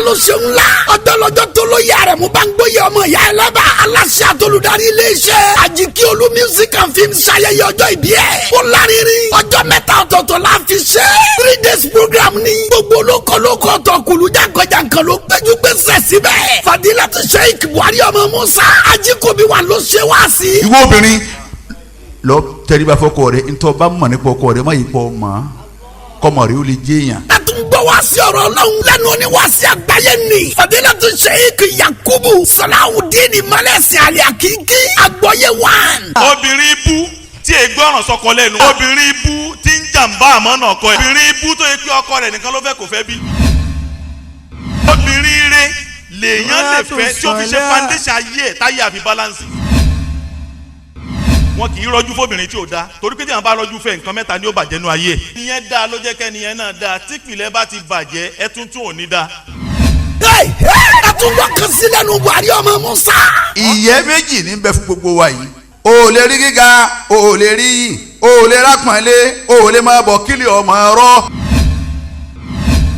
ló ṣe ńlá. Ọjọ́lọ́jọ́ tó ló yẹ Àrẹ̀mú Bámgbóyè, ọmọ ìyá ẹlẹ́bà, aláṣẹ àtolùdarí iléeṣẹ́ Àjíkí Olú Music and Film, ṣayẹyẹ ọjọ́ ìbí ẹ̀. Ó lárinrin, ọjọ́ 3 ọ̀tọ̀ọ̀tọ̀ la fi ṣe. 3 days program ni. Gbogbo olóko ọ̀tọ̀ kùlú jàǹkànjàǹkàn ló péjú gbèsè síbẹ̀. Fadilatu Sheikh Buhari ọmọ Musa Ajíkòbí wà ló ṣe wá sí. Ìwọ obìnrin, lọ tẹríba fọ́kọ rẹ. Ntọ́ bá mọ̀ nípa ọkọ rẹ, má yìí pọ̀ mọ́ kọ́mọ rẹ ó lè jẹ́ èèyàn. A tún gbọ́ wá sí ọ̀rọ̀ Ọlọ́run lẹ́nu oníwàásí àgbáyé ni. Fadilatu Sheikh Yakubu Salawudeen Malẹ́sì Aliakiki Àgbọ̀yé one. Obìnrin ibú tí è gbọ́ràn sọkọ lẹ́nu, obìnrin ibú tí ń jàǹbá àmọ́nà ọkọ ẹ̀, obìnrin ibú tó yẹ pé ọkọ rẹ̀ nìkan ló fẹ́, kò fẹ́ bí. Obìnrin rẹ̀ lèèyàn lè fẹ́ tí ó fi ṣe foundation ayé ẹ̀ táyé àfi balance. Wọn kì í rọjú fóbìnrin tí ò dáa, torí pé tí àwọn bá rọjú fẹ́, nǹkan mẹ́ta ni ó bàjẹ́ nú ayé ẹ̀. Ìyẹn dáa ló jẹ́ kẹ́niyẹn náà dáa. Tí ìpìlẹ̀ bá ti bàjẹ́, ẹ tuntun ò ní dáa. A tún gbọ́ kan sí lẹ́nu Buhari ọmọ Musa. Ìyẹ́ méjì ní bẹ fún gbogbo wa yìí. O ò lè rí gíga, o ò lè rí yìí, o ò lè rápọ̀nlé, o ò lè máa bọ̀ kílì ọmọ rọ.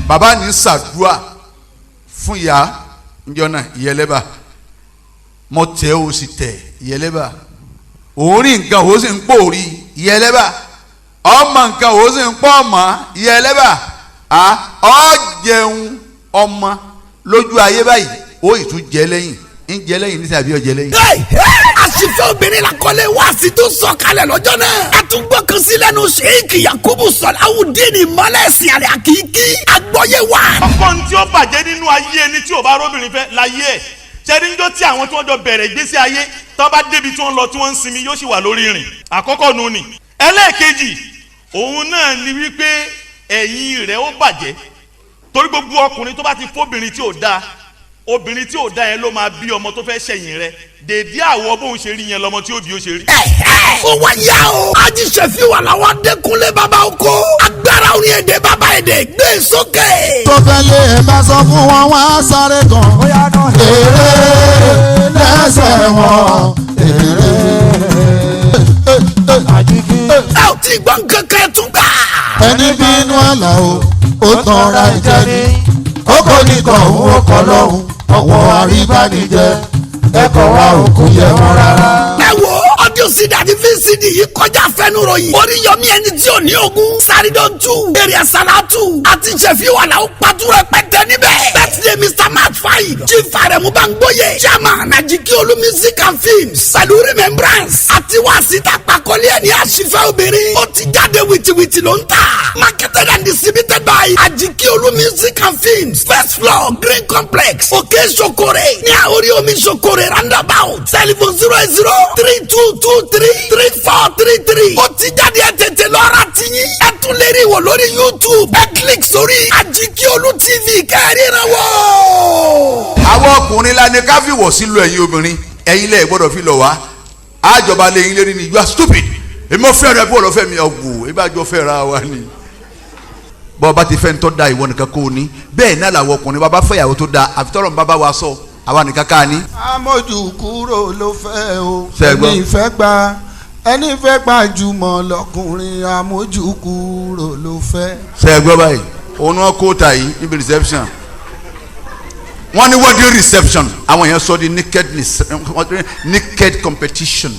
Bàbá ní sàdúà fún ìyá njọ́ náà, ìyẹlẹ́bà mọ tẹ́ o sì tẹ̀ ìyẹlẹ́bà, òun rí nǹkan, òun sì ń pòórí ìyẹlẹ́bà, ọmọ nǹkan, òun sì ń pọ̀ ọmọ ìyẹlẹ́bà, ọ jẹun ọmọ lójú ayé báyìí, ó ì tún jẹ lẹ́yìn, ń jẹ lẹ́yìn nísìnyí àbí ọjẹ lẹ́yìn. Àṣìfẹ́ obìnrin la kọ́lé wá sí tó sọ kalẹ̀ lọ́jọ́ náà. A tún gbọ́ kan sí lẹ́nu Sheikh Yakubu Salawudeen Mọ́lẹ́sìn àlẹ́ àkìkí Àgbọ̀yé wa. Ọkọ ní tí ó bàjẹ́ nínú ayé ẹni tí ò bá róbìnrin fẹ́ láyé ẹ̀ ṣẹ́ni níjọ́ tí àwọn tí wọ́n jọ bẹ̀rẹ̀ ìgbésí ayé tó bá débi tí wọ́n lọ, tí wọ́n ń sinmi, yóò sì wà lórí ìrìn àkọ́kọ́ nu ni. Ẹlẹ́ẹ̀kejì, òun náà ni wípé ẹ̀yìn rẹ̀ ó bàjẹ́, torí gbogbo ọkùnrin tó bá ti fóbìnrin tí ò dáa, obìnrin tí ò dáa yẹn ló máa bí ọmọ tó fẹ́ ṣẹ̀yìn rẹ̀. Dèdí àwọ̀ bóun ṣe rí yẹn lọmọ tí ó bí ó ṣe rí. Ó wá yá o. Ajíṣẹ́fì wà láwọn Adékúnlé bàbá oko. Agbára orin èdè bàbá èdè gbé sókè. Tó fẹ́ lé ẹ bá sọ fún wọn, wọ́n á sáré gan. Èrè lẹ́sẹ̀ wọn èrè. Ẹ ò tí ì gbọ́ nǹkan kan, ẹ tún gbà. Ẹni bínú àlà o, ó tanra ẹ̀jẹ̀ ni. Ó kò ní tọ̀hún, ó kọ́ lọ́hùn. Ọ̀pọ̀ àríbánijẹ́ ẹ̀kọ́ wa ò kò yẹ wọn rárá. Ẹ wo audio CD àti VCD yìí kọjá fẹnuròyìn. Oríyọmí ẹni tí ò ní ogun. Sárídọ̀ two. Èrè àsálàtù. Àti Ṣẹ̀fí wà láwọn pàtó rẹpẹtẹ níbẹ̀. Birthday Mr March 5. Chief Aremu Bangboye. Chairman Ajiki Olu Music and Films. Pẹ̀lú remembrance. Àti wá síta pàkọ́lé ẹ̀ ní àṣìfẹ́ obìnrin. Ó ti jáde, wìtìwìtì ló ń tà. Marketed and distributed by Ajiki Olu Music and Films. First floor, Green Complex. Òkè Sokore. Ní àórí omi Sokore roundabout. Telephone 08032233433. Ó ti jáde, ẹ tètè lọ́ra tiyín. Ẹ tún lè rí wò lórí YouTube. Ẹ click sórí Ajiki Olu TV kẹ́rìíran wò. Àwọn ọkùnrin la ní ká fi wọ̀ sílùú. Ẹ̀yin obìnrin, ẹ̀yin lẹ́ẹ̀ gbọ́dọ̀ fi lọ̀ wá àjọba lẹ́yìn lérí ni. You are stupid. Èmi ò fẹ́ rẹ bí wọ́n lọ fẹ́ mi ọ̀gbù ebi àjọ fẹ́ ra wa ni. Bọ́ ọba ti fẹ́ ń tọ́ da, ìwọ nìkan kó o ní. Bẹ́ẹ̀ náà làwọn ọkùnrin bàbá fẹ́yàwó tó da, àfitọ́rọ̀ ń bá wa sọ, àwa nìkan ká ní. Amójú kúrò ló fẹ́ o. Ṣé ẹ gbọ́? Ẹni fẹ́ gba, ẹni fẹ́ gbajúmọ̀ lọkùnrin, amójú kúrò ló fẹ́. Ṣe é gbọ́ báyìí? Òun náà kó ta yìí níbi reception. Wọ́n ní wedding reception, àwọn èèyàn sọ di naked competition.